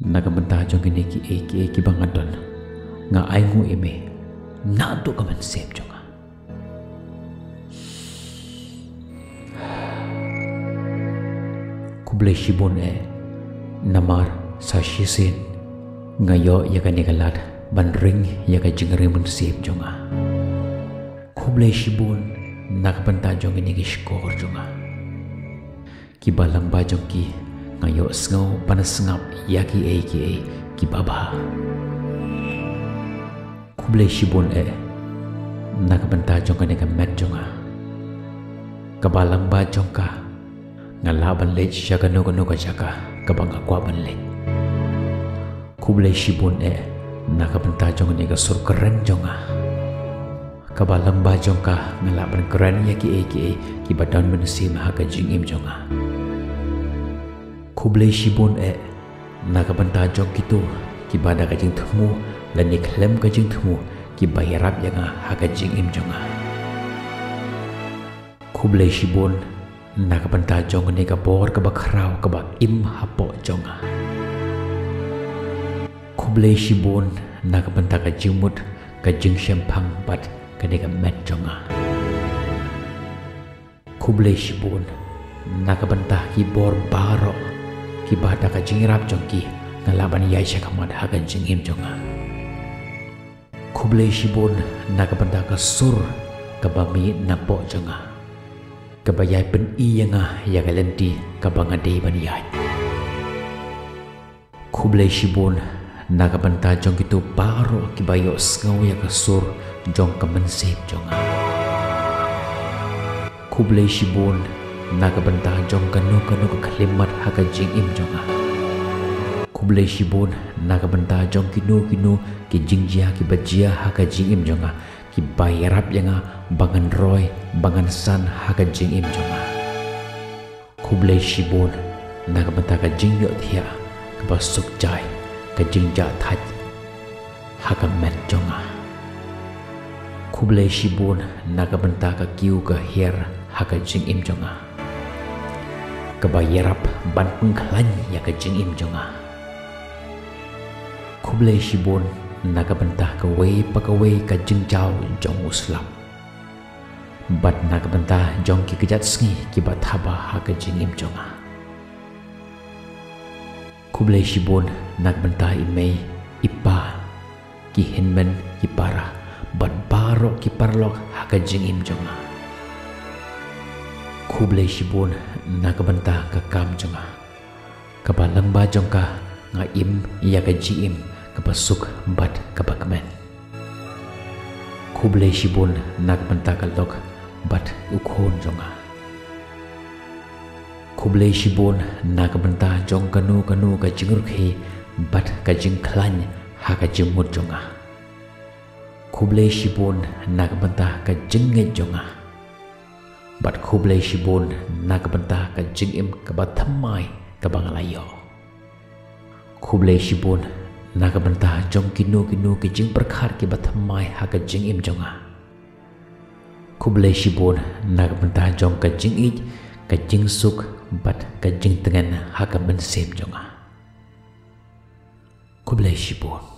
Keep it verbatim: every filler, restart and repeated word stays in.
Na ka bynta jong kine kiei kiei kiba nga don, nga ainguh ïa me naduh ka mynsiem jong nga. Khublei shibun eh, namar sa shisien nga ïoh ïa kane ka lad ban ring ïa ka jingrim mynsiem jong nga. Khublei shibun na ka bynta jong kine ki shkor jong nga, kiba lyngba jong ki nga ïohsngew ban sngap ïa kiei kiei kiba bha. Khublei shibun eh na ka bynta jong kane ka met jong nga, kaba lyngba jong ka nga lah ban leit sha kano kano ka jaka kaba nga kwah ban leit. Khublei shibun eh na ka bynta jong kane ka sur kren jong nga, kaba lyngba jong ka nga lah ban kren ïa kiei kiei kiba don mynsiem ha ka jingim jong nga. Khublei shibun eh na ka bynta jong kito kiba da ka jingthmu lane khlem ka jingthmu kiba ïarap ïa nga ha ka jingim jong nga. Khublei shibun na ka bynta jong kane ka bor kaba khraw kaba im hapoh jong nga. Khublei shibun na ka bynta ka jingmut, ka jingshemphang bad kane ka met jong nga. Khublei shibun na ka bynta ki bor baroh kiba da ka jingïarap jong ki nga lah ban ïaid shakhmat ha ka jingim jong nga. Khublei shibun na ka bynta ka sur kaba mih napoh jong nga, kaba ïai pyni ïa nga ïa ka lynti kaba nga dei ban ïaid. Khublei shibun na ka bynta jong kito baroh kiba ïohsngew ïa ka sur jong ka mynsiem jong nga. Khublei shibun na ka bynta jong kano kano ka khyllipmat ha ka jingim jong nga. Khublei shibun na ka bynta jong kino kino ki jingjia kiba jia ha ka jingim jong nga, kiba ïarap ïa nga ba ngan roi, ba ngan san ha ka jingim jong nga. Khublei shibun na ka bynta ka jingïohthiah kaba suk jai, ka jingjahthait ha ka met jong nga. Khublei shibun na ka bynta ka kiew ka hiar ha ka jingim jong nga, kaba ïarap ban pynkhlaiñ ïa ka jingim jong nga. Khublei shibun na ka bynta kawei pa kawei ka jingjaw jong u slap, bad na ka bynta jong ki kjat sngi kiba thaba ha ka jingim jong nga. Khublei shibun na ka bynta i mei i pa, ki hynmen ki para, bad baroh ki paralok ha ka jingim jong nga. Khublei shibun na ka bynta ka kam jong nga, kaba lyngba jong ka nga im ïa ka jingim kaba suk bad kaba kmen. Khublei shibun na ka bynta ka lok bad u khun jong nga. Khublei shibun na ka bynta jong kano kano ka jingrkhie bad ka jingkhlaiñ ha ka jingmut jong nga. Khublei shibun na ka bynta ka jingngeit jong nga, bad khublei shibun na ka bynta ka jingim kaba thymmai kaba nga la ïoh. Khublei shibun na ka bynta jong kino kino ki jingpyrkhat kiba thymmai ha ka jingim jong nga. Khublei shibun na ka bynta jong ka jingïeit, ka jingsuk bad ka jingtngen ha ka mynsiem jong nga. Khublei shibun.